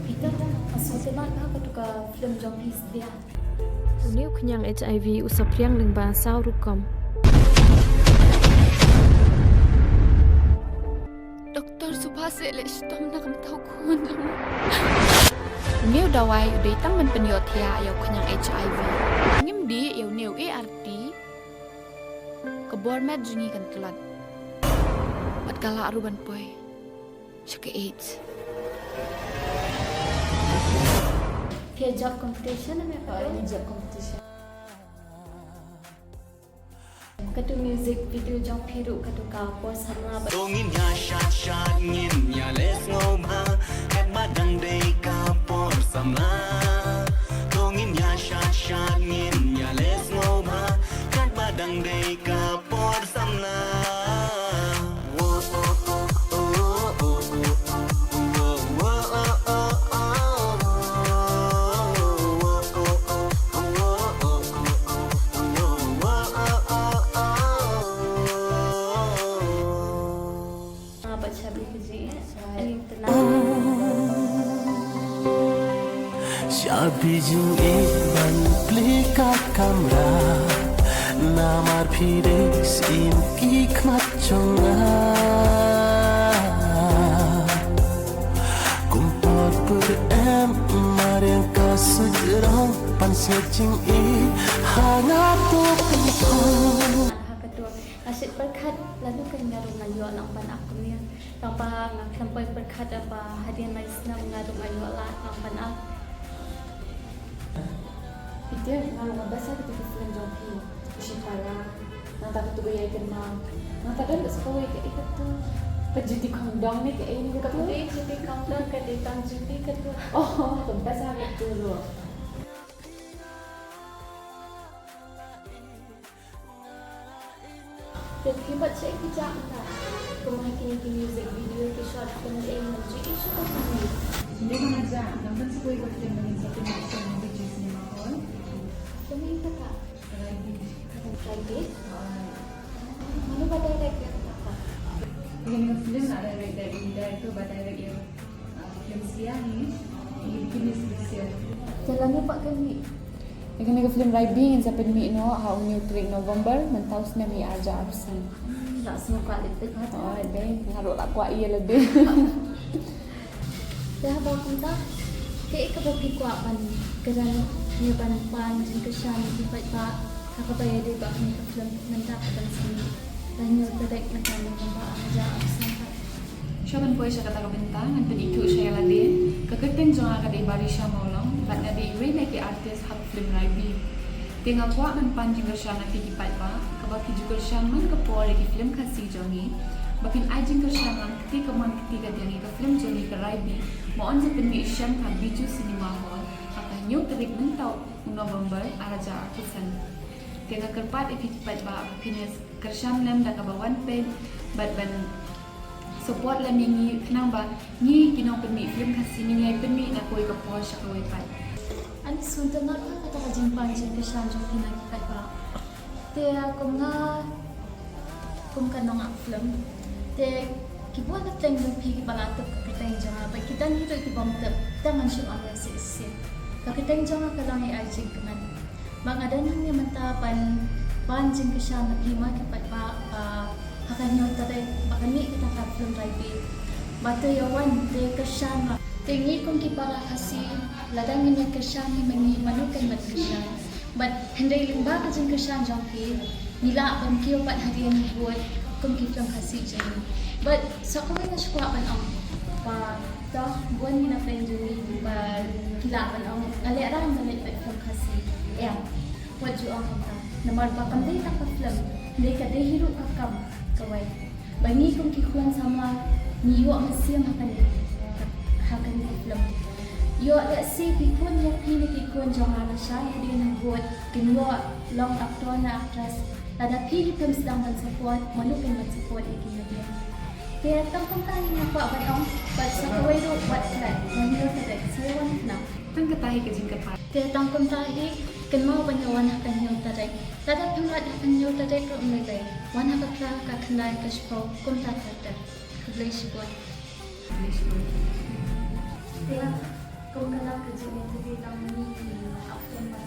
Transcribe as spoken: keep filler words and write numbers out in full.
Peter, nga sngewtynnat bha katu ka film jong phi Stia. Une u khñiang H I V u saphriang lyngba saw rukom. Doktor, shu phah seh leh shitom na ka bynta u khun jong nga. Une u dawai u dei tang ban pynïohthiah ïa u khñiang H I V. Ngim dih ïa une u A R T. Ka bor met jong ngi kan tlot. Bad ka lah ruh ban poi sha ka AIDS. Phi ïa job competition ne em? Ïa job competition. Katu music video jong phi ruh katu ka por samla ba. To ngin ïa shad shad ngin ïa leh sngewbha katba dang dei ka por samla. To ngin ïa shad shad ngin ïa leh sngewbha katba dang dei ka por samla. Shabi jingeh ban plie ka kamra, namar phi dei syiem ki khmat jong nga. Kum por pud em mariang ka sujrong, pan sngewthuh jingeh ha nga to pynphong. Ha katu, nga shait pyrkhat lano kan nga ruh nga ïoh lang ban ak kumne. Tang ba nga khlem poi pyrkhat ba hadien lai snem nga ruh nga ïoh lah lang ban ak. Peter, nga long best ha katu ka film jong phi. Shipara. Nangta katu ka Ïai Kynmaw. Nangta don sa kawei kaei katu. Ka Juti Khongdong ne kaei ne katu. Ka dei Juti Khongdong, ka dei tang Juti katu. Oh, ka best ha katu ruh. Te phi pat shaei phi jah mynta? Kum ha kine ki music video, ki short film, eh, ngan ju ïohi shuh kumne. Ngi ma nga jah, ngan pynshai ïa ka film ba ngin sa pynmih sha Bijou Cinema Hall. Film kata? Raibi. Raibi? Mano ba direct ïa kata? Kane ka film la direct da i director ba direct ïa Film Stia hi, i finish this year. Te lano pat kan mih? Ïa kane ka film Raibi ngin sa pynmih noh ha une u tarik November, mynta u snem hi arhajar arphew san. Hmm, la sngewkwah lipstick ha ta. Oh, dei, nga ruh la kwah ïa lade. Te haba kumta, kaei kaba phi kwah ban kren ne ban pan jingkyrshan ïa ki paidbah ha kaba ïadei bad kane ka film mynta ka ban sa mih ha hynñiew tarik mynta u November arhajar arphew san. Shuwa ban poi sha kata ka bynta, ngan pynithuh sha ïa lade. Ka kyrteng jong nga ka dei Barisha Mawlong, bad nga dei iwei na ki artist ha ka film Raibi. Te nga kwah ban pan jingkyrshan na phi ki paidbah, kaba phi ju kyrshan man ka por ïa ki film Khasi jong ngi. Ba phin ai jingkyrshan lang kti kamon kti kadiang ïa ka film jong ngi ka Raibi. Ba yn sa pynmih sha ka Bijou Cinema Hall ha ka hynñiew tarik mynta u November arhajar arphew san. Te nga kyrpad ïa phi ki paidbah ba phin ïa kyrshan lem da kaba wan peit bad ban support lem ïa ngi khnang ba ngi ki nongpynmih film Khasi ngin ïai pynmih na kawei ka por sha kawei pat. Ngan sngewtynnat ha kata ka jingpan jingkyrshan jong phi na ki paidbah. Te kum nga, kum ka nongap film, te ki bun na teng jong phi kiba la tip ka kyrteng jong nga, bad ki don hi ruh ki bym tip, te ngan shu ong ïa shisien. Ka kyrteng jong nga ka long Ïa Ai Jingkmen. Ba nga don hangne mynta ban pan jingkyrshan na phi ma ki paidbah ba ha ka hynñiew tarik ba kan mih kata ka film Raibi. Ba to ïa wan te kyrshan ma. Te ngi kum ki para Khasi lada ngin ïa kyrshan hi ma ngi mano kan ban kyrshan. Bad hynrei lyngba ka jingkyrshan jong phi ngi lah ban kiew pat hadien bud kum ki film Khasi jong ngi. But sa kawei nga shu kwah ban ong ba to bun ki na pdeng jong ngi ba ki lah ban ong nga leh rang nga leh peit film Khasi. Em. Wat ju ong kumta. Namar ba kam dei tang ka film, dei ka dei hi ruh ka kam kawei. Ba ngi kum ki khun samla ngi ïoh mynsiem ha kane, ha kane ka film. Ïoh lehse ki khun ïa phi ne ki khun jong nga lashai hadien habud kin ïoh long actor ne actress. Lada phi hi phin sdang ban support, mano kin ban support ïa ki hadien. Te tang kumta hi nga kwah ban ong, bad sa kawei ruh wat klet, ban ïoh klet, sa ïa wan khnang. Tang kata hi ka jingkyrpad. Te tang kumta hi, kynmaw ban ïa wan ha ka hynñiew tarik. Lada phim lait ha ka hynñiew tarik ruh ym lei lei. Wan ha ka phra, ka khyndai, ka shiphew, kumta ter ter. Khublei shibun. Khublei shibun. Te kum ka la ka jingïathuh tang mynne ki nongap film ba